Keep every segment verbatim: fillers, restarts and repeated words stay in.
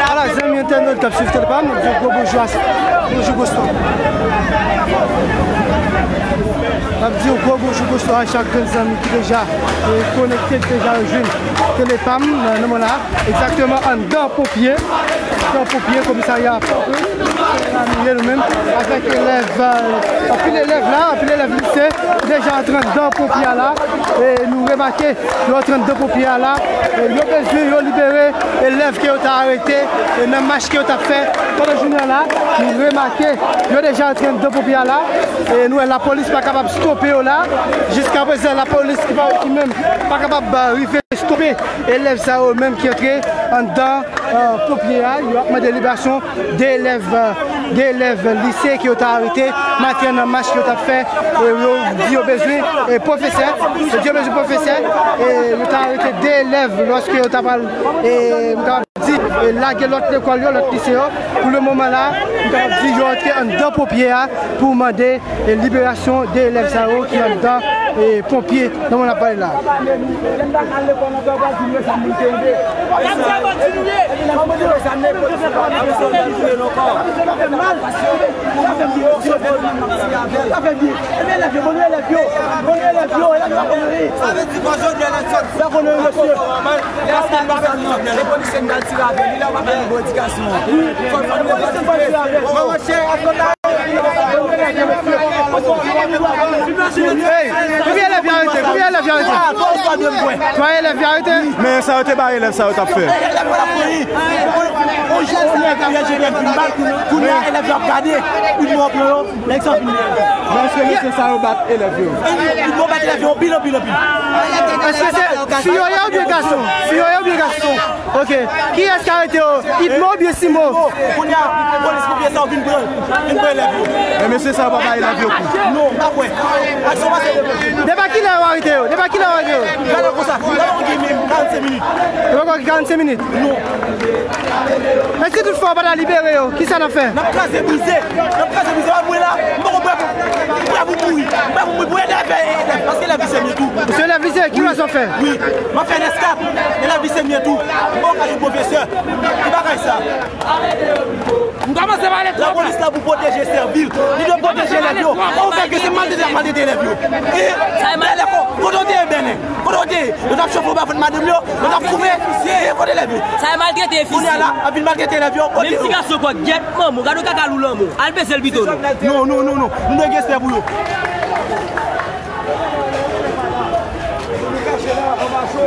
Ala, zanmi entènot k ap swiv Tèlpam, n ap di w gwo bonjou a, bonjou, bonswa. N ap di w gwo bonjou, bonswa a chak grenn zanmi ki deja, eh, konekte, ki deja rejwenn Tèlpam nan, nan moman la. Egzakteman anndan ponpye, anndan ponpye, komisarya Pòtoprens, se la nou ye nou menm, avèk elèv, eh, anpil elèv la, anpil elèv lise, deja antre anndan ponpye a la, e nou remake yo antre anndan ponpye a la, e yo bezwen yo libere elèv ke yo ta arete, e nan mach ke yo t ap fè pandan jounen an la, nou remake yo deja antre anndan ponpye a la, e nou wè lapolis pa kapab stope yo la, jiskaprezan lapolis ki pa, ki menm pa kapab, eh, rive stope elèv sa yo menm ki antre anndan, eh, ponpye a, yo ap mande liberasyon de elèv, eh, de elèv lise ke yo ta arete maten an nan mach ke yo t ap fè, e yo di yo bezwen, eh, pwofesè, yo di yo bezwen pwofesè, e yo ta arete de elèv lòske yo ta pral, eh, m kapab di, eh, lage lòt lekòl yo, lòt lise yo. Pou le moman la, m kapab di yo antre anndan ponpye a pou mande e liberasyon de elèv sa yo ki anndan, e, ponpye nan moman n ap pale la. Ey, konbyen elèv y arete? Konbyen elèv y arete? Twa elèv y arete? Men sa yo te bay elèv sa yo t ap fè. Kounye a elèv yo ap gade, yon mò pran yo. Men èske mesye sa yo bat elèv yo? Yon mò bat elèv yo anpil, anpil, anpil. Èske se fi yo ye oubyen gason? Fi yo ye oubyen gason? Ok. Kiyès ki arete yo? Idmo oubyen Simo? Kounye a, polis, ponpye sa yo vin pran, vin pran elèv yo. Men mesye sa yo pa bay elèv yo kou? Non, m pa kwè. Aksyon pase devan. Depi kilè yo arete yo? Depi kilè yo arete yo? Gade konsa, la poko gen menm karannsenk minit. Yo poko gen karannsenk minit? Non. Men si toutfwa yo pa ta libere yo, kisa n ap fè? N ap kraze brize. N ap kraze brize. Wè mwen la, m poko prè pou, m prè pou mouri. M prè pou mouri pou elèv, elèv, paske elèv lise m ye tou. Ou se elèv lise, ki rès w ap fè? Wi, m ap fè lèskad. Elèv lise m ye tou. M poko ka jwenn pwofesè. Ki bagay sa? M kòmanse pale twòp la. Lapolis la pou pwoteje sèvil. Li dwe pwoteje elèv yo. Ou fè ke se maltrete y ap maltrete elèv yo. E, Bèlè, kote w te ye, Bèlè? Kote w te ye? Yo t ap chofe w ba vant madanm yo, yo t ap koupe. E, kote elèv yo? Sa e maltrete, fisi. Kounye a la, ap vin maltrete elèv yo. Menm ti gason kò gyèt manman w, gade yon kaka lou lanmò. Al peze l pito non. Non, non, non, non. Nou dwe gen respè pou yo. Nou kache la, anba cho.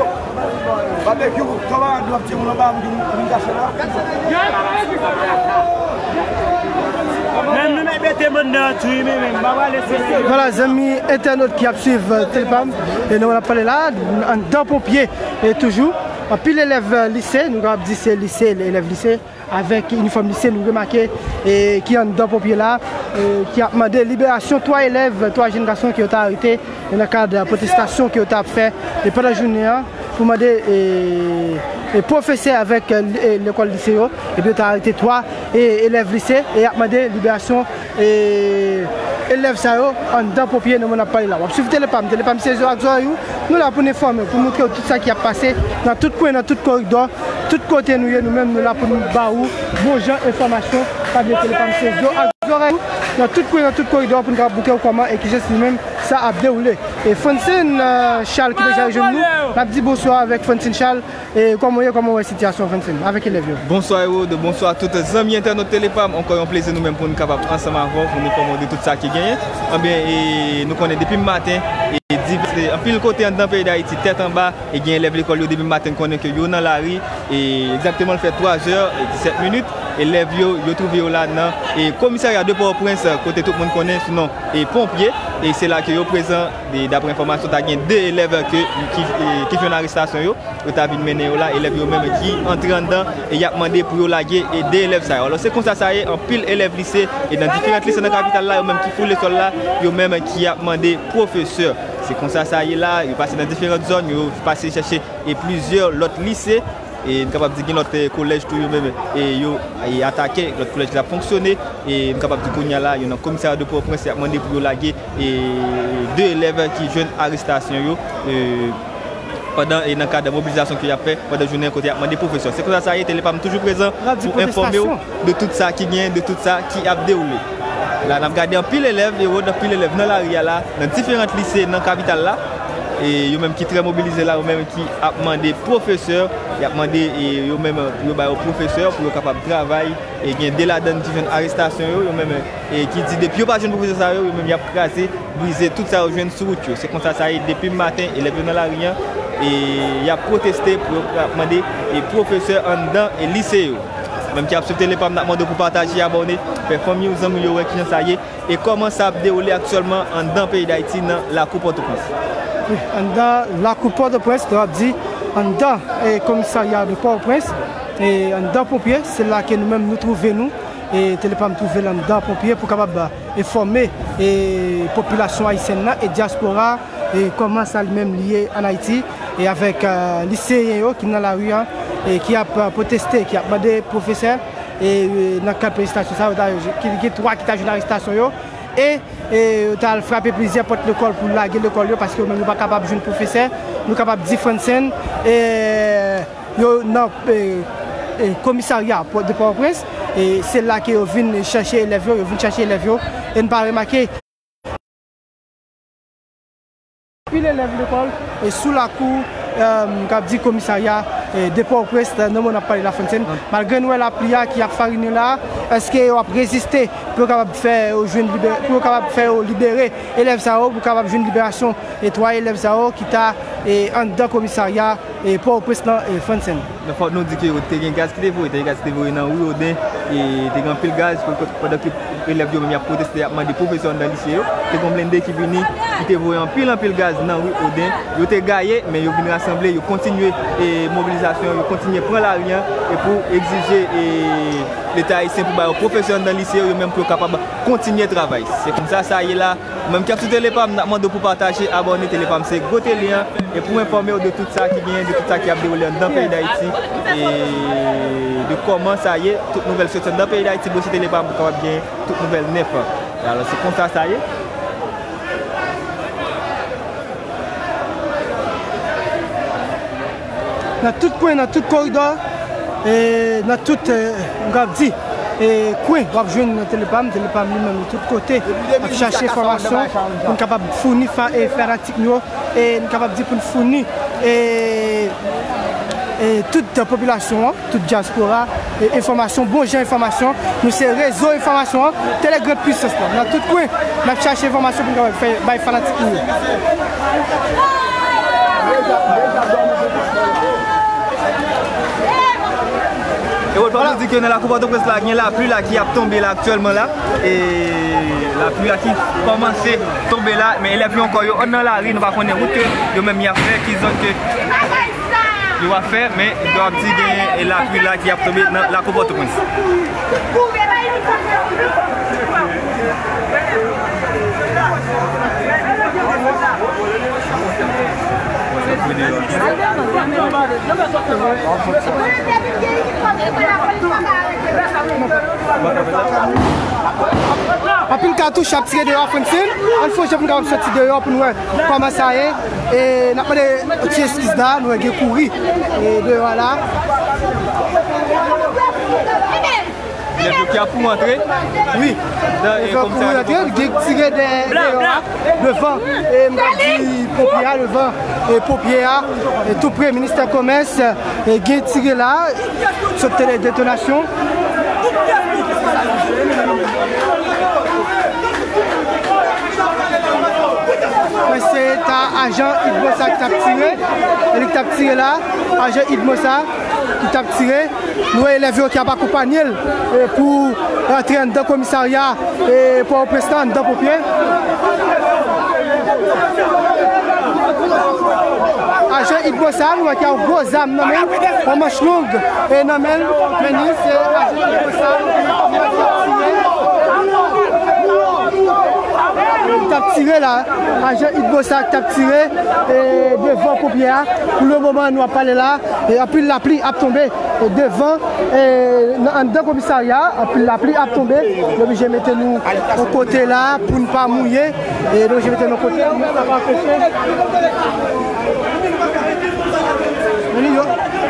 Babekyou, kamarad nou ap tiye moun anba, nou vin kache la. Men nou mèt mete moun nan tou, men, men, m pa prale sou. Vwala, zanmi entènot ki ap swiv, euh, Tèlpam, e nou ap pale la, anndan ponpye, e toujou, anpil elèv, euh, lise, nou kapab di se lise, elèv lise, avèk inifòm lise, nou remake, e ki anndan ponpye la, e ki ap mande liberasyon twa elèv, twa jèn gason ke yo ta arete, e nan kad pwotestasyon ke yo t ap fè, e pandan jounen an, pou mande, e, e pwofesè avèk, e, e, lekòl lise yo, epi yo ta arete twa, e, elèv lise, e ap mande liberasyon, e, elèv sa yo anndan ponpye nan moman n ap pale la. W ap swiv Tèlpam, Tèlpam se zo ak zòrèy ou. Nou la pou n enfòme w, pou montre w tout sa ki ap pase nan tout kwen, nan tout koridò, tout kote nou ye, nou menm, nou la pou n ba ou bon jan enfòmasyon. Pa bliye Tèlpam se zo ak zòrèy ou nan tout kwen, nan tout koridò, pou n kapab montre w kòman e kijan li menm sa ap dewoule. E Francine, euh, Charles ki deja rejwenn nou. N ap di bonswa avèk Francine Charles. E kòman w ye, kòman w wè sitiyasyon Francine avèk elèv yo? Bonswa Herode, bonswa tout zanmi entènot Telepam. Ankò yon plezi nou menm pou nou kapab ansanm avè w, pou nou enfòme w de tout sa ki genyen. Anben, e, nou konnen depi maten, e, divès, e, anpil kote anndan peyi Dayiti, tèt anba, e gen elèv lekòl yo depi maten, n konnen ke yo nan lari, e egzakteman l fè twa zè e disèt minit, elèv yo, yo twouve yo la nan, e, komisarya de Pòtoprens, kote tout moun konnen sou non, e, ponpye, e se la ke yo prezan, e, daprè enfòmasyon, ta gen de elèv ke, ki, e, ki jwenn arestasyon yo, yo ta vin mennen yo la, elèv yo menm ki antre anndan, e y ap mande pou yo lage, e, de elèv sa yo. Alò, se konsa sa ye, anpil elèv lise, e nan diferan lise nan kapital la, yo menm ki foule sòl la, yo menm ki ap mande pwofesè. Se konsa sa ye la, yo pase nan diferan zòn, yo pase chèche e plizyè lòt lise, e n kapab di gen lòt, e, kolèj tou yo menm, e yo, e, atake, lòt kolèj ki t ap fonksyone, e n kapab di kounye a la, yo nan komisarya de Pòtoprens, y ap mande pou yo lage, e, de elèv ki jwenn arestasyon yo, e, pandan, e nan kad mobilizasyon ke y ap fè pandan jounen an kote y ap mande pwofesè. Se konsa sa ye, Telepam toujou prezan pou enfòme w de tout sa ki genyen, de tout sa ki ap dewoule. La, n ap gade anpil elèv, e wòd anpil elèv nan lari a la, nan diferan lise nan kapital la. E yo menm ki trè mobilize la, yo menm ki ap mande pwofesè, y ap mande, e yo menm pou yo ba yo pwofesè, pou yo kapab travay. E gen de ladan ki jwenn arestasyon yo, yo menm, e ki di depi yo pa jwenn pwofesè sa yo, yo menm y ap kraze, brize tout sa yo jwenn sou wout yo. Se konsa sa ye depi maten, elèv yo nan lari a, e y ap pwoteste pou yo ka mande, e pwofesè anndan, e lise yo. Menm ki ap swiv Telepam, n ap mande w pou pataje, abòne, fè fanmi w, zanmi w yo wè kijan sa ye, e kòman sa ap dewoule aktyèlman anndan peyi Dayiti nan lakou Pòtoprens. Wi, anndan lakou Pòtoprens, nou ap di, anndan, e, komisarya de Pòtoprens, e, anndan ponpye, se la ke nou menm nou twouve nou, e, Telepam twouve l anndan ponpye pou kapab, e, enfòme, e, popilasyon ayisyèn nan e dyaspora, e, kòman sa li menm li ye ann Ayiti, e avèk, e, liseyen yo ki nan lari a, e ki ap, e, pwoteste, ki ap mande pwofesè, e, e, nan kad pwotestasyon sa yo, ta, ki, ki twa ki ta jwenn arestasyon yo, e, e yo ta al frape plizyè pòt lekòl pou lage lekòl yo, paske yo menm yo pa kapab jwenn pwofesè, nou kapab di Francine, e yo nan, e, e, komisarya Pò-, de Pòtoprens, e se la ke yo vin chèche elèv yo, yo vin chèche elèv yo, e n pa remake. Pil elèv lekòl, e sou lakou, e, m kab di komisarya, e, de Pòtoprens, nan moman n ap pale Lafontaine. Malgre n wè lapli a ki ap farinen la, èske yo ap reziste pou yo kapab fè yo jwenn libè-, pou yo kapab fè yo libere elèv sa yo, pou kapab jwenn liberasyon, e, twa elèv sa yo ki ta, e, anndan komisarya, e, Pòtoprens lan, e, Francine? Fòk nou di ke yo te gen gaz ki te voye, te gen gaz ki te voye nan ri Oden, e te gen anpil gaz, pandan ke elèv yo menm y ap pwoteste, y ap mande pwofesè anndan lise yo. Te gen yon blende ki vini, ki te voye anpil, anpil gaz nan ri Oden. Yo te gaye, men yo vin rasanble, yo kontinye, e, mobilizasyon, yo kontinye pran lari a, e pou egzije, e, Leta ayisyen pou ba yo pwofesè anndan lise yo, yo menm pou yo kapab kontinye travay. Se konsa sa ye la. Ou menm k ap sou Telepam, n ap mande w pou pataje, abòne. Telepam se gwo tele a, e pou enfòme w de tout sa ki genyen, de tout sa ki ap dewoule anndan peyi Dayiti, e de kòman sa ye, tout nouvèl soti anndan peyi Dayiti, branche Telepam pou kapab genyen tout nouvèl nèf. E alò, se konsa sa ye. Nan tout kwen, nan tout koridò, e nan tout, e, m kab di, e, kwen, w ap jwenn Telepam, Telepam li menm, li tout kote, ap chache enfòmasyon pou n kapab founi fa-, e, fanatik nou yo, e n kapab di pou n founi, e, e, tout popilasyon an, tout dyaspora, e, enfòmasyon, bon jan enfòmasyon. Nou se rezo enfòmasyon an, Tele Grand Puissance lan. Nan tout kwen, n ap chache enfòmasyon pou n kapab fè bay fanatik nou yo. E wòl fò nou di ke nan lakou Pòtoprens la, gen lapli la ki ap tonbe la aktyèlman la. E lapli la ki kòmanse tonbe la, men elèv yo ankò yo nan lari, nou pa konnen wout ke yo menm y ap fè, ki zòn ke yo ap fè, men yo ap di gen lapli la ki ap tonbe nan lakou Pòtoprens. Anpil katouch ap tire deyò a Francine. Ann fè yon jan pou n kapab soti deyò pou n wè kòman sa ye. E n ap mande ti eskiz la, nou wè gen kouri, e, deyò a la. Ki ap pou antre. Wi. Devan pou antre, gen tire dèyè, dèyè a, devan, e m ka di ponpye a, devan, e ponpye a, e tou pre ministè komès, e gen tire la, sot tande detonasyon. Mwen se ta ajan Idmosa ki t ap tire, e li ki t ap tire la, ajan Idmosa ki t ap tire. Nou wè elèv yo ki ap akonpanye l, e, pou rantre anndan komisarya, e, Pòtoprens lan, anndan ponpye. Ajan Idmosa, nou wè ki a yon gwo zam nan men l, yon manch long, e, nan men l, men li, se ajan Idmosa, nou wè ki ap tire. Li t ap tire la, ajan Idmosa ki t ap tire, e, devan ponpye a. Pou le moman, nou ap pale la, e, anpil lapli ap tonbe. E devan, e, nan, anndan komisarya, anpil lapli ap tonbe. Nou oblije mete nou yon kote la pou n pa mouye. E nou oblije mete nou yon kote pou n pa anpeche. Men yo,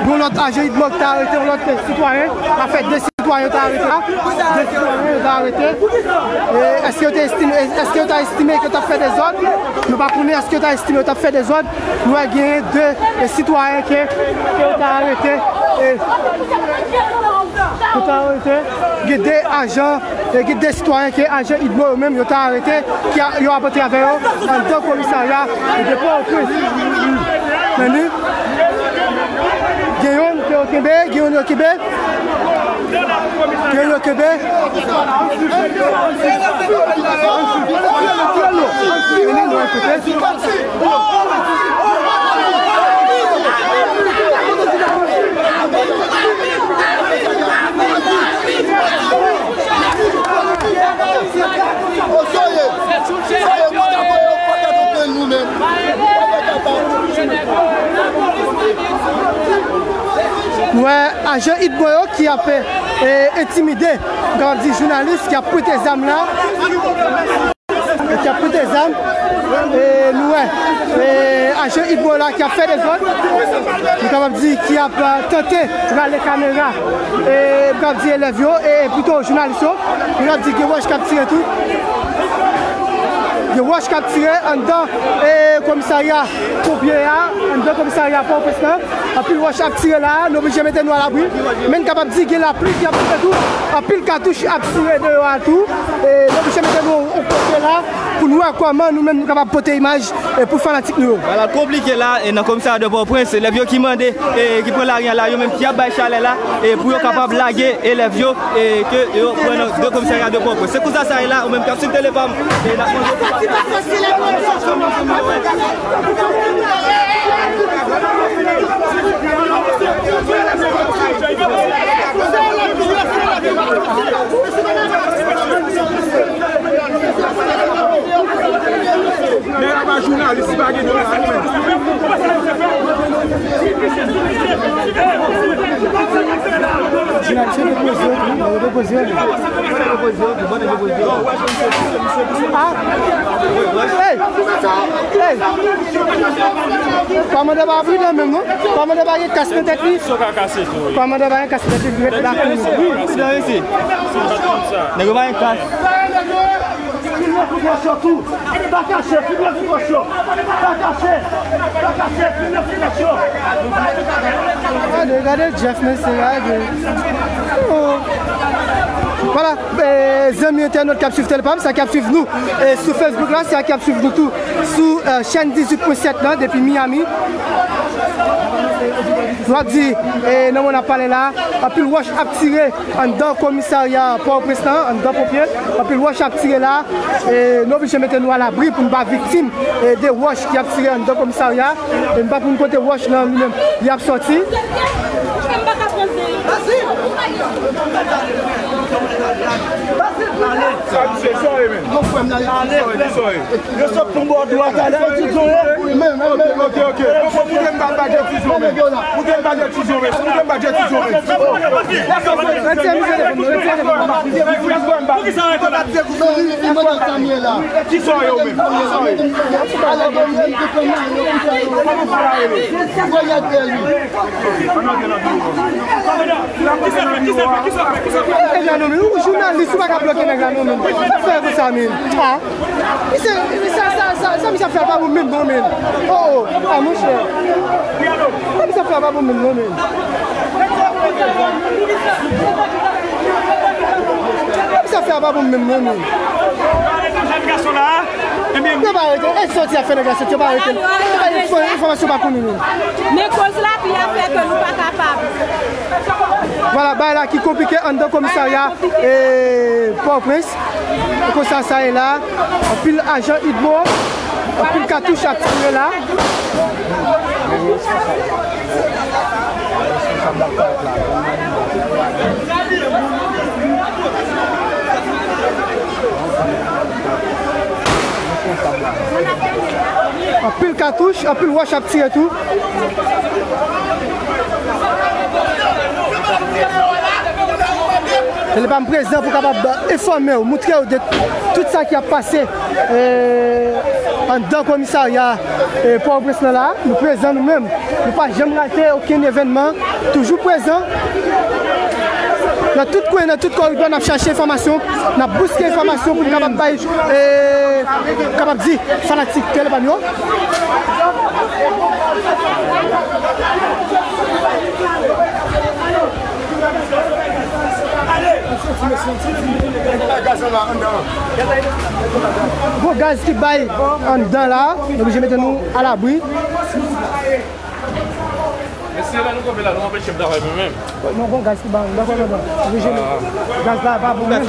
yon lòt ajan Idmo ki ta arete yon lòt sitwayen. Sa fè de sitwayen yo ta arete la. De sitwayen yo ta arete. E èske yo te estime, èske yo ta estime ke yo t ap fè dezòd? Nou pa konnen èske yo ta estime yo t ap fè dezòd. Nou wè genyen de, e, sitwayen ke, ke yo ta arete, e, yo ta arete. Gen de ajan, e, gen de sitwayen ke ajan Idmo yo menm yo ta arete, ki a, yo ap antre avè yo anndan komisarya de Pòtoprens. Men li, gen youn ke yo kenbe, gen youn yo kenbe. Ke yo kenbe. Nou wè ajan Idmo yo ki ap, e, entimide, m kapab di jounalis ki ap pote zam la, ki ap pote zam, e, nou wè, e, ajan Idmo la ki ap fè dezòd, m kapab di ki ap, e, tante rale kamera, e, m kapab di elèv yo, e, e, pito jounalis yo, m kapab di gen wòch k ap tire tou. Gen wòch k ap tire anndan, e, komisarya ponpye a, anndan komisarya Pòtoprens lan. Anpil wòch ap tire la, nou oblije mete nou alabri. Men n kapab di gen lapli ki ap tonbe tou. Anpil katouch ap tire deyò a tou. E nou oblije mete nou yon kote la pou n wè kòman nou menm nou kapab pote imaj, e, pou fanatik nou yo. Bagay la konplike la, e, nan komisarya de Pòtoprens, elèv yo ki mande, e, ki pran lari a la, yo menm ki ap bay chalè la, e, pou yo kapab lage elèv yo, e, ke yo pran nan de komisarya de Pòtoprens. Se konsa sa ye la, ou menm k ap swiv Tele Pam, e, n ap mande. Nèg la pa jounalis, li pa gen dwa la, non. Jounalis yo depoze yo tou, yo depoze yo tou. Ah! Hey! Hey! Kòmandan pa pridan menm, non? Kòmandan pa gen kas nan tèt li? Kòmandan pa gen kas nan tèt li, li ret la tou. Wi, pridan isi. Nèg yo pa gen kas. Filme sitiyasyon tou. Pa kache, filme sitiyasyon. Pa kache, pa kache, filme sitiyasyon. Gade, gade Jeff, mesye, gade. Oh. Vwala, e, zanmi entènot k ap swiv Tele Pam, sa k ap swiv nou, e, sou Facebook la, sa k ap swiv nou tou sou, e, chèn dizuit pwen sèt lan depi Miami. Nou ap di, e, nan moman n ap pale la, anpil wòch ap tire anndan komisarya Pòtoprens lan, anndan ponpye, anpil wòch ap tire la, e, nou oblije mete nou alabri pou n pa viktim, e, de wòch ki ap tire anndan komisarya, e, n pa konn kote wòch lan li menm li ap sòti. Sa misye, sa w ye menm? Sa w ye, sa w ye? Yo sot nan bò dwat, ale, Tizon ye. Ok, ok, ok. Moutre m pa, pa gen Tizon menm. Moutre m pa gen Tizon menm. Moutre m pa gen Tizon menm. Retire misye telefòn nan, retire telefòn nan. Tizon ye ou menm? Tizon ye. Kòman sa rele? Kisa fè, kisa fè, kisa fè, kisa fè? E, nan non, men, ou jounalis, ou pa ka bloke nèg la, non, men. Sa fè konsa, men. Ah. Misye, sa, sa, sa, sa misye ap fè a pa bon menm, non, men. Oh, oh. Ah, monchè. Sa misye ap fè a pa bon menm, non, men. Sa misye ap fè a pa bon menm, non, men. Yo pa arete. E soti ap fè nèg la soti, yo pa arete. Yo pa gen enfò-, enfòmasyon pa konnen menm. Men koz lapli a fè ke nou pa kapab. Vwala, bagay la ki konplike anndan komisarya, e, Pòtoprens. Konsa sa ye la, anpil ajan idmo, anpil katouch ap tire la. Anpil katouch, anpil wòch ap tire tou. Telepa m prezan pou kapab enfòme w, moutre w de tout sa ki ap pase, e, anndan komisarya, e, Pòtoprens lan la. Nou prezan nou menm. Nou pa janm rate okenn evènman. Toujou prezan. Nan tout kwen, nan tout koridò, n ap chache enfòmasyon. N ap bouske enfòmasyon pou n kapab bay, e, kapab di fanatik Telepa m yo. Gon gaz ki bay anndan la, nou oblije mete nou alabri. Mesye, lè nou kanpe la, nou anpeche m travay mwen menm. Non, gon gaz ki bay anndan, kòmandan. Oblije, gaz la pa bon menm.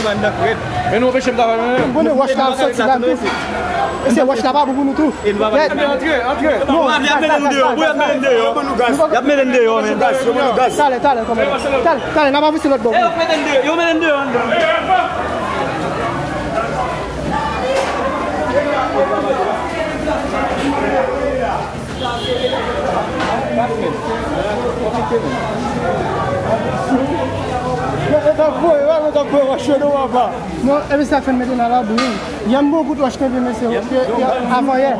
Men nou anpeche m travay mwen menm. Bon, wòch la ap soti la tou. Mesye, wòch la pa bon pou nou tou. Antre, antre. Non, y ap mennen nou deyò, y ap mennen deyò, y ap mennen deyò, men. Talè, talè, kòmandan. Talè, talè, n ap avanse lòt bò. Yo mennen deyò, yo mennen deyò anndan. Non, e mesye sa fè n mete n alabri wi. Yè m bon kout wòch kenbe mesye, yè, yè, avan yè.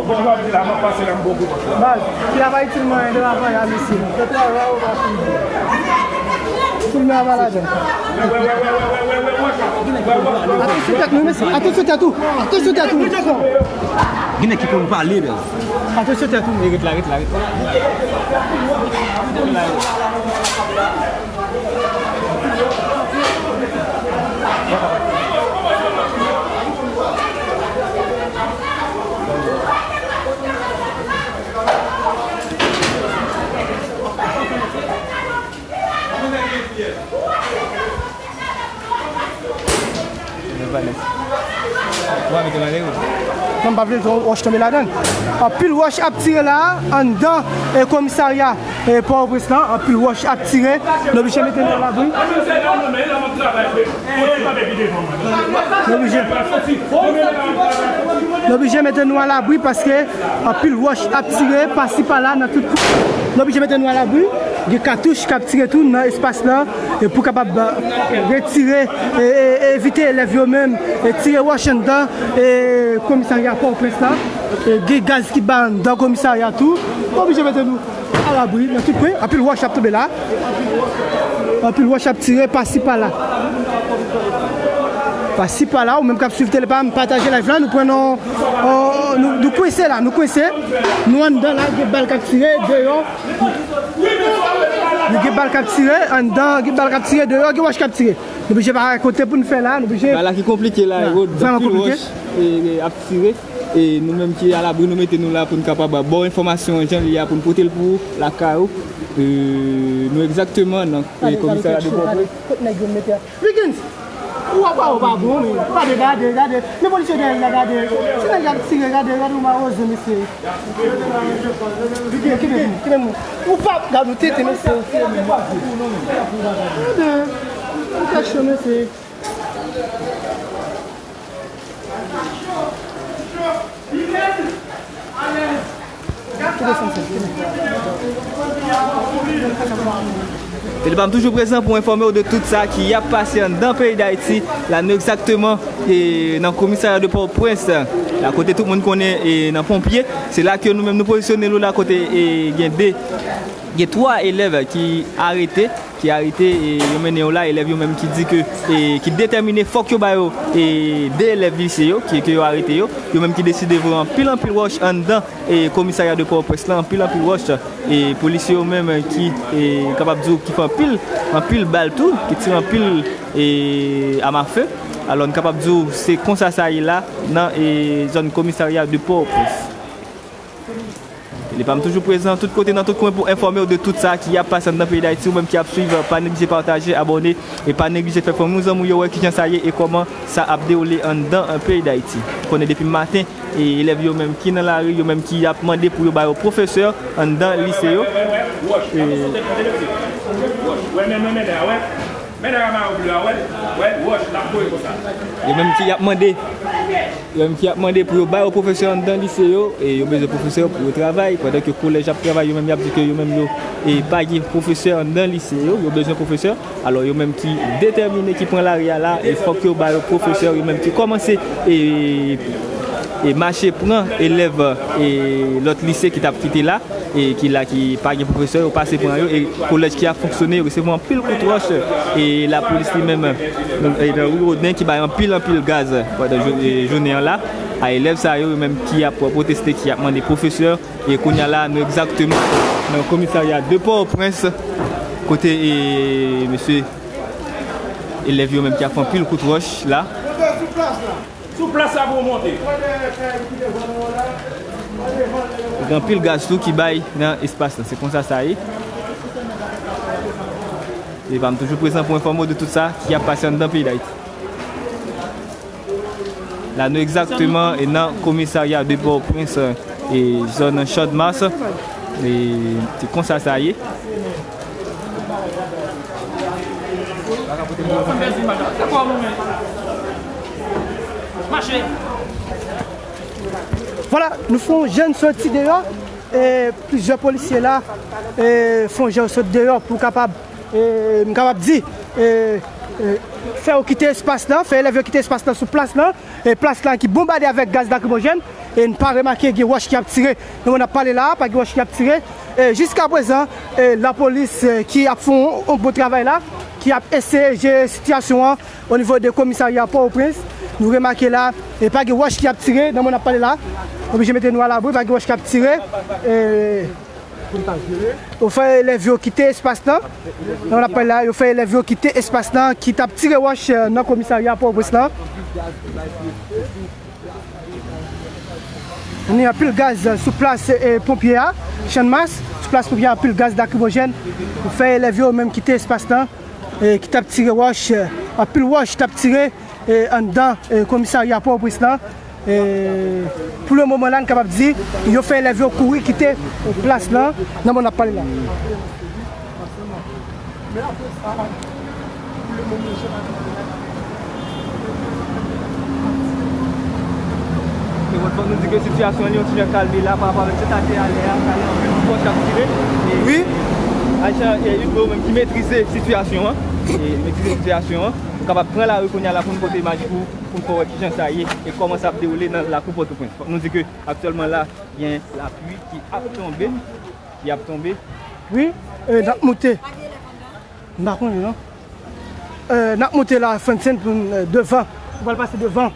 Baz, travay itil mwen, travay a mesye. Tout mwen ava ladan. Atansyon tèt nou, mesye. Atansyon tèt ou. Atansyon tèt ou. Gen nèg ki konn pale, bèl. Atansyon tèt ou. Ret la, ret la, ret la. Non, m pa vle wòch tonbe ladan. Anpil wòch ap tire la, anndan, e, komisarya, e, Pòtoprens lan, anpil wòch ap tire. Nou oblije mete nou alabri. Nou oblije, nou oblije mete nou alabri paske anpil wòch ap tire pasi pala nan tout kwen. Nou oblije mete nou alabri. Gen katouch k ap tire tou nan espas la, e pou kapab, e, retire, e, e, evite elèv yo menm, e, tire wòch anndan, e, komisarya Pòtoprens la. E, gen gaz ki bay anndan komisarya tou. Nou oblije mete nou alabri nan tout kwen. Anpil wòch ap tonbe la. Anpil wòch ap tire pasi pala. Pasi pala, ou menm k ap swiv Tele Pam, pataje live la, nou pran nan, o, nou, nou kwense la, nou kwense. Nou anndan la, gen bal k ap tire, deyò. Nou gen bal k ap tire, anndan, gen bal k ap tire, deyò, gen wòch k ap tire. Nou oblije pa kote pou n fè la, nou oblije. Bagay la ki konplike la, Harold, anpil wòch, e, e, ap tire. E nou menm ki alabri, nou mete nou la pou n kapab ba w enfòmasyon jan l ye a, pou n pote l pou ou lakay ou. E, nou egzakteman nan, e, komisarya de Pòtoprens. Kot nèg yo mete a? Vikens! Ou ap ba w pa bon, men. Gade, gade, gade. Men polisye dèyè l la, gade. Se nèg y ap tire, gade, gade, ou mawozo, mesye. Vikens, kite m, kite m. Ou p ap gade ou tete, mesye. Gade. Ou tèt cho, mesye. Telebam toujou prezan pou enfòme w de tout sa ki ap pase anndan peyi Dayiti. La nou egzakteman e, nan komisarya de Pòtoprens, la kote tout moun konnen e, nan ponpye. Se la ke nou menm nou pozisyone nou la kote e, gen de, gen twa elèv ki arete, ki arete e, yo mennen yo la. Elèv yo menm ki di ke e, ki detèmine fòk yo ba yo e, de elèv lise yo, ki, ke yo arete yo. Yo menm ki deside voye anpil anpil wòch anndan e, komisarya de Pòtoprens lan, anpil anpil wòch. E polisye yo menm ki e, kapab di w ki fè anpil, anpil bal tou, ki tire anpil e, amafe. Alò n kapab di w se konsa sa ye la nan e, zòn komisarya de Pòtoprens. Telebam toujou prezan tout kote nan tout kwen pou enfòme w de tout sa ki ap pase anndan peyi Dayiti. Ou menm ki ap swiv, pa neglije pataje, abòne e pa neglije fè fanmi w, zanmi w yo wè kijan sa ye e kòman sa ap dewoule anndan peyi Dayiti. Ou konnen depi maten e, elèv yo menm ki nan lari, yo menm ki ap mande pou yo ba yo pwofesè anndan lise yo. E, yo menm ki ap mande, yo menm ki ap mande pou yo ba yo pwofesè anndan lise yo, e yo bezwen pwofesè pou yo travay, pandan ke kolèj ap travay, yo menm y ap di ke yo menm yo e pa gen pwofesè anndan lise yo, yo bezwen pwofesè. Alò, yo menm ki detèmine, ki pran lari a la, e fòk yo ba yo pwofesè, yo menm ki kòmanse e, e mache pran elèv e lòt lise ki t ap kite la, e ki la ki pa gen pwofesè, yo pase pran yo, e kolèj ki ap fonksyone, yo resevwa anpil kout wòch, e lapolis li menm e nan ri Woden ki bay anpil, anpil gaz pandan jou- e jounen an la, a elèv sa yo, yo menm ki ap pwoteste, ki ap mande pwofesè. E kounye a la, nou egzakteman nan komisarya de Pòtoprens, kote e, mesye elèv yo menm ki ap fè anpil kout wòch la. Sou plas la pou w monte. Gen anpil gaz tou ki bay nan espas la. Se konsa sa ye. E pa m toujou prezan pou enfòme w de tout sa ki ap pase anndan peyi Dayiti. La nou egzakteman e nan komisarya de Pòtoprens e zòn Channmas. E se konsa sa ye. Vwala, nou fè yon jèn soti deyò. E plizyè polisye la e fè yon jèn soti deyò pou kapab, e m kapab di, e, e fè yo kite espas lan, fè elèv yo kite espas lan sou plas lan. E plas lan ki bonbade avèk gaz lakrimojèn. E n pa remake gen wòch ki ap tire. Nan moman n ap pale la a, pa gen wòch ki ap tire. E jiskaprezan, e lapolis e ki ap fè yon, yon bon travay la, ki ap eseye jere sitiyasyon an o nivo de komisarya Pòtoprens. Nou remake la, e pa gen wòch ki ap tire. Nan moman n ap pale la, oblije mete nou alabri, pa gen wòch ki ap tire. E yo fè elèv yo kite espas lan. Nan moman n ap pale la, yo fè elèv yo kite espas lan, ki t ap tire wòch e nan komisarya Pòtoprens lan. Ni anpil gaz sou plas e ponpye a, Channmas, sou plas ponpye a, anpil gaz lakrimojèn pou fè elèv yo menm kite espas lan, e ki t ap tire wòch, e anpil wòch t ap tire e anndan e komisarya Pòtoprens lan. E pou le moman la, n kapab di, yo fè elèv yo kouri kite plas lan nan moman n ap pale la. E bon, fòk nou di ke sitiyasyon an li yon ti jan kalme la pa rapò avèk sèt a te alè a, sa gen anpil pòch k ap tire. E wi. Ajan e Hugo menm ki metrize sitiyasyon an, e metrize sitiyasyon an, nou kapab pran lari kounye a la pou n pote imaj pou, pou n fè w wè kijan sa ye e kòman sa ap dewoule nan lakou Pòtoprens. Fòk nou di ke aktyèlman la, gen lapli ki ap tonbe, ki ap tonbe. Wi, e n ap moute. M pa konnen non. E, n ap moute la, Francine, pou n, e, devan. Nou pral pase devan.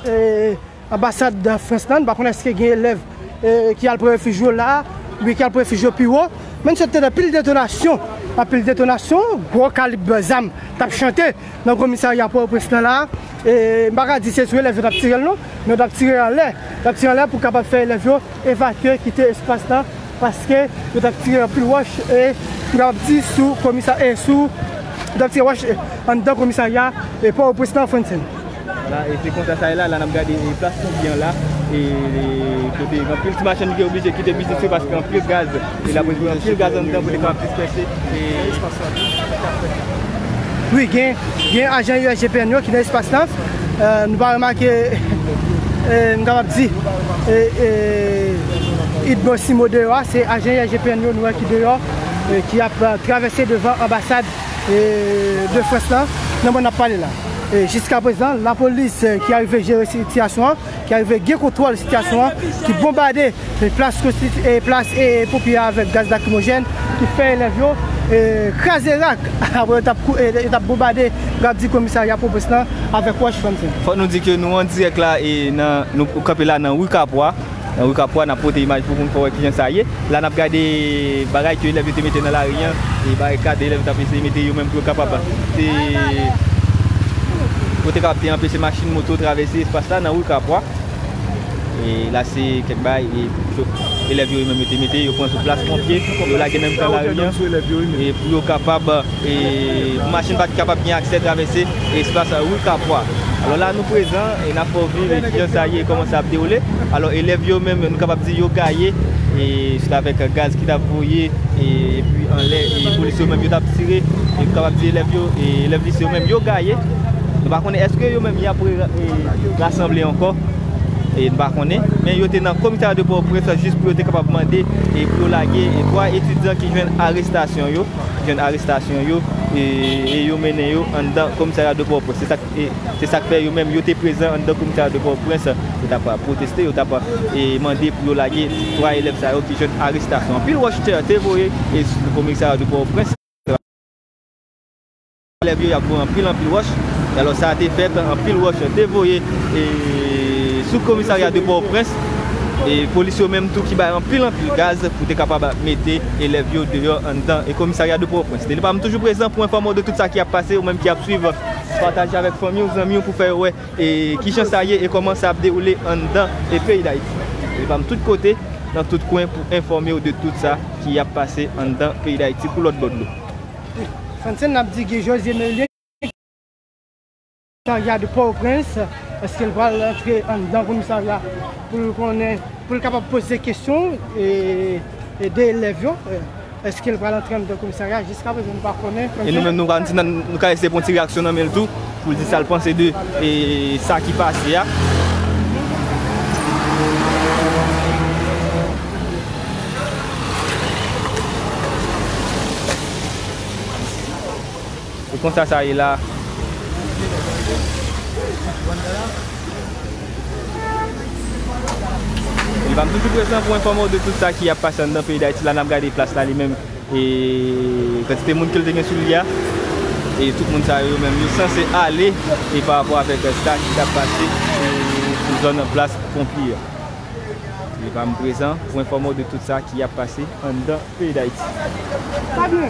E, anbasad Frans lan, nou pa konnen èske gen elèv, e, ki al pran refij yo la, oubyen ki al pran refij yo pi wo. Men n sot tande anpil detonasyon, anpil detonasyon, gwo kalib zam t ap chante nan komisarya Pòtoprens lan la. E, m pa ka di se sou elèv yo t ap tire l non, men yo t ap tire anlè. Yo t ap tire anlè pou kapab fè elèv yo evakye, kite espas lan, paske yo t ap tire anpil wòch, e m kapab di sou komisa-, e sou, yo t ap tire wòch, e, anndan komisarya, e Pòtoprens lan, Francine. Vwala, e se konsa sa ye la, la n ap gade, e, plas Ponpye an la, e, e kote anpil ti machann ki oblije kite biznis yo paske anpil gaz, e la polis voye anpil gaz anndan pou te kapab dispèse, e, wi, gen, gen ajan U S G P N yo ki nan espas lan. E, nou pa remake, e, m kapab di, e, e, Edmond Simon deyò a, se ajan I R G P N yo nou wè ki deyò, e, ki ap, e, travèse devan anbasad, e, de Frans lan, nan mwen n ap pale la. E, jiskaprezan, lapolis, e, ki arive jere sitiyasyon an, ki arive gen kontwòl sitiyasyon an, ki bonbade, e, plas konstiti-, e, plas, e, Ponpye a avèk gaz lakrimojèn, ki fè elèv yo, e, kraze rak. Apre yo t ap kou-, e, yo t ap bonbade, n ap di komisarya Pòtoprens lan avèk wòch, Francine. Fòk nou di ke nou an dirèk la, e nan, nou kanpe la nan ri Kapwa. Nan ri Kapwa, n ap pote imaj pou moun fè wè kijan sa ye. La, n ap gade bagay ke elèv yo te mete nan lari an, e barikad elèv yo t ap eseye mete yo menm pou yo kapab te, pou te kapab te anpeche machin moto travèse espas la nan ri Kapwa. E la, se kèk bagay, e, elèv yo menm yo te mete, yo pran sou plas ponpye, yo lage nan mitan lari an, e pou yo kapab e pou machin pa t kapab gen aksè travèse espas ri Kapwa. Alò la, nou prezan, e n ap fè w viv, e kijan sa ye, kòman sa ap dewoule. Alò, elèv yo menm, nou kapab di yo gaye, e sot avèk gaz ki t ap voye, e epi anlè, e polis yo menm, yo t ap tire, e nou kapab di elèv yo, e elèv lise yo menm, yo gaye. Nou pa konnen èske yo menm, y ap re-, e, rasanble ankò. E nou pa konnen, men yo te nan komisarya de Pòtoprens jis pou yo te kapab mande, e pou yo lage, e twa etidyan ki jwenn arestasyon yo. Jwenn arestasyon yo, e, e yo mennen yo anndan komisarya de Pòtoprens. Se sa k, e, se sa k fè yo menm, yo te prezan anndan komisarya de Pòtoprens. Yo t ap pwoteste, yo t ap, e, mande pou yo lage twa elèv sa yo ki jwenn arestasyon. Anpil wòch te, te voye, e, sou komisarya de Pòtoprens. Elèv yo, y ap voye anpil, anpil wòch. Alò, sa te fèt, anpil wòch te voye, e, sou komisarya de Pòtoprens. E polis yo menm tou ki bay anpil, anpil gaz pou te kapab mete elèv yo deyò anndan e komisarya de Pòtoprens. Telipam toujou prezan pou enfòme w de tout sa ki ap pase, ou menm ki ap swiv, pataje avèk fanmi w, zanmi w pou fè yo wè, e, kijan sa ye e kòman sa ap dewoule anndan e peyi Dayiti. Telipam tout kote, nan tout kwen pou enfòme w de tout sa ki ap pase anndan peyi Dayiti pou lòt bò dlo. Francine, n ap di Guy José Merlien, komisarya de Pòtoprens, èske l pral antre anndan komisarya pou l konnen, pou l kapab poze kesyon, e, e de elèv yo, e, èske l pral antre anndan komisarya? Jiskaprezan, nou pa konnen. E nou menm, nou ka, nou ka eseye pran ti reyaksyon nan men l tou, pou l di sa l panse de, e, sa ki pase a. E konsa sa ye la. Telipam toujou prezan pou enfòme w de tout sa ki ap pase anndan peyi Dayiti la. N ap gade plas la li menm, e kantite moun ke l te gen sou li a. E tout moun sa yo menm, yo sanse ale, e pa rapò avèk sa ki t ap pase, e sou zòn plas ponpye a. Telipam prezan pou enfòme w de tout sa ki ap pase anndan peyi Dayiti. Fabien!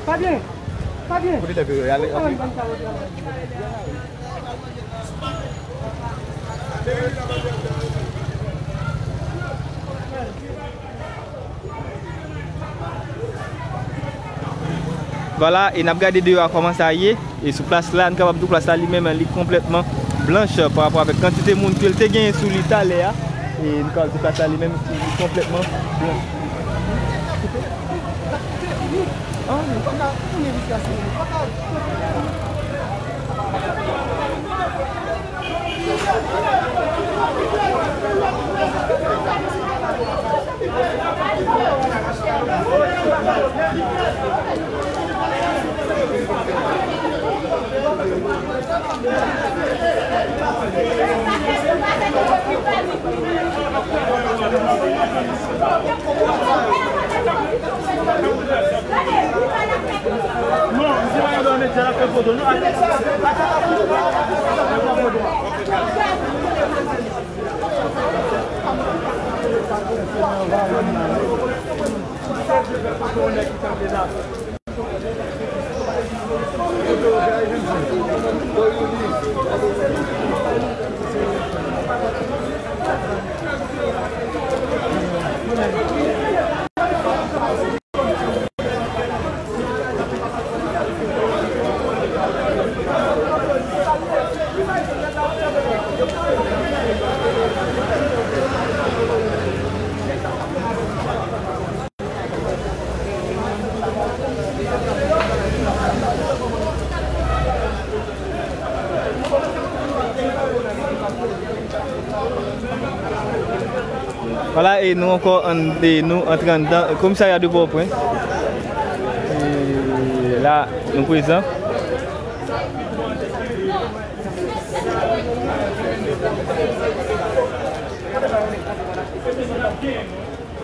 Fabien! Fabien! Kote elèv yo ye? Ale, antre. Vwala, e n ap gade deyò a kòman sa ye. E sou plas la, nou kapab di plas la li menm, li konplètman blanch pa rapò avèk kantite moun ke l te genyen sou li talè a. E nou kapab di plas la li menm, li konplètman blanch. Vwala, e nou ankò ann, e nou antre anndan komisarya de Pòtoprens. E la, nou prezan.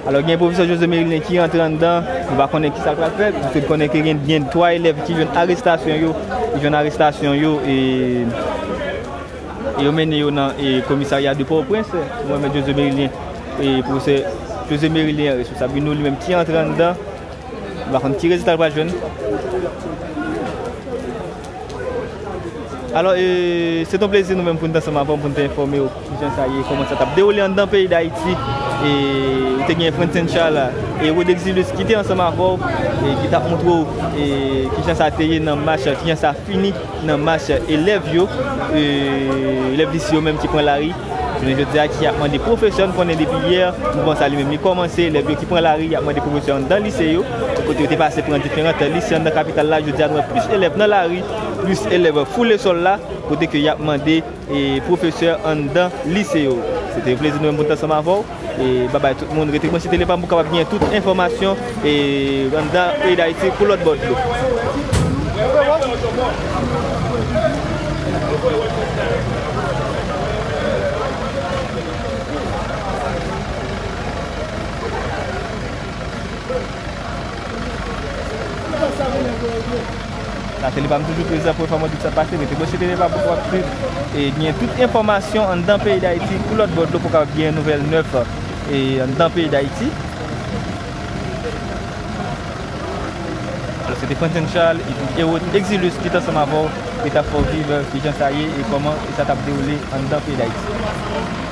Alò, gen pwofesè José Merilien ki rantre anndan. Nou pa konnen kisa l pral fè. Nou sot konnen ke gen, gen twa elèv ki jwenn arestasyon yo, ki jwenn arestasyon yo, e, e yo mennen yo nan, e, komisarya de Pòtoprens. Nou remèt José Merilien, e, pwofesè José Merilien, responsab UNO li menm ki rantre anndan. Nou pa konn ki rezilta l pral jwenn. Alò, e, se t on plezi nou menm pou n t ansanm avè w, pou n te enfòme w kijan sa ye, kòman sa t ap dewole anndan peyi Dayiti. E, ou te gen Frantz Saint Charles e Rod Exilus ki te ansanm avè w, e ki t ap montre w, e, kijan sa te ye nan mach, kijan sa fini nan mach elèv yo, e, elèv lise yo menm ki pran lari. Jounen jodi a ki ap mande pwofesè, n konnen depi yè, mouvman sa li menm li kòmanse, elèv yo ki pran lari, y ap mande pwofesè anndan lise yo, kote yo te pase pran diferan lise anndan kapital la, jodi a nou wè plis elèv nan lari, plis elèv foule sòl la, kote ke y ap mande, e, pwofesè anndan lise yo. Se te yon plezi nou menm pou n t ansanm avè w, e babay tout moun, rete branche Tele Pam pou w kapab gen tout enfòmasyon, e, anndan peyi Dayiti kou lòt bò dlo. Sa Tele Pam toujou prezan pou enfòme w tout sa k pase, rete branche Tele Pam pou w ap swiv e gen tout enfòmasyon anndan peyi Dayiti kou lòt bò dlo pou w kapab gen nouvèl nèf, e, anndan peyi Dayiti. Alò, se te Frantz Saint Charles epi Erod Exilus ki t ansanm avè w, ki t ap fè w viv kijan sa ye e kòman e sa t ap dewole anndan peyi Dayiti.